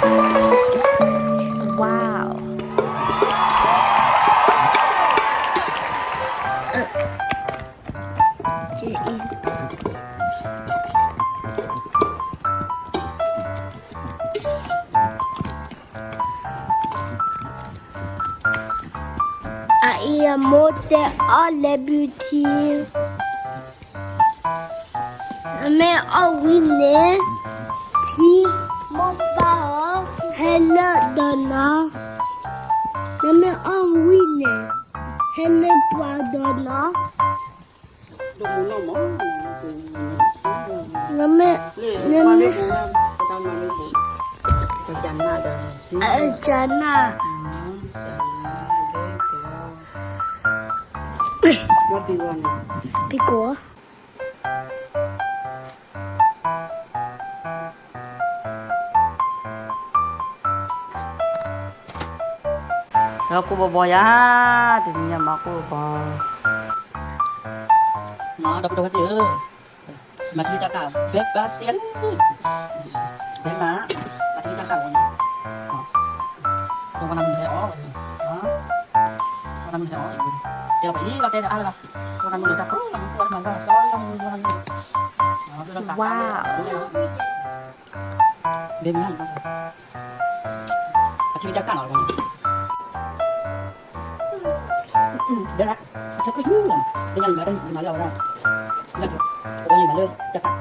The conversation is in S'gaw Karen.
Wow. အအံၤအမိၢ်တဲအီၣ်လဲၤဘုထံ, နမ့ၢ်အီၣ်ဝံၤန့ၣ် ဖံမိၢ်ပၢ်အီၤ ဟဲလၢဒီးနီၤ, နမ့ၢ်အီၣ်ဝံၤန့ၣ် ဟဲလၢပှၤဒီးနီၤ. နမ့ၢ်, နမ့ၢ်, အကနၣ်, ပကိး ဒီးကိၣ်ဘီဘီယၤ, တနံၤညါမၤကိၣ်ဘီဘီ, မၤဒီပုၢ်ဒီဝဲၢ်သ့ၣ်ဧၢ, မၤထံကၢ်ကၢ်, ဘဲဘၣ်သ့ၣ်, ဘဲမၤ, မၤထံကၢ်ကၢ်ဝဲန့ၣ်, ဒီးဝဲနမုၢ်ဟဲအီၣ်ဝဲန့ၣ်, ဝဲနမုၢ်ဟဲအီၣ်ဝဲ, တဲလီၤပှၤအံၤလီၤတဲလၢအါလၢၤဘၣ်, ဝဲနမုၢ်လၢတၢ်ပှၤလၢမုၢ်ပှၢ်မၤဘၣ်စီလီၤမုၢ်ပှၢ်, ဘဲမၤ, အထံကၢ်ကၢ်နီၤ, ဘဲမၤ, အထံကၢ်ကၢ်, ဘဲမၤလၢအဝဲဒၣ်, ဘဲမၤလၢတၢ်ကၢ်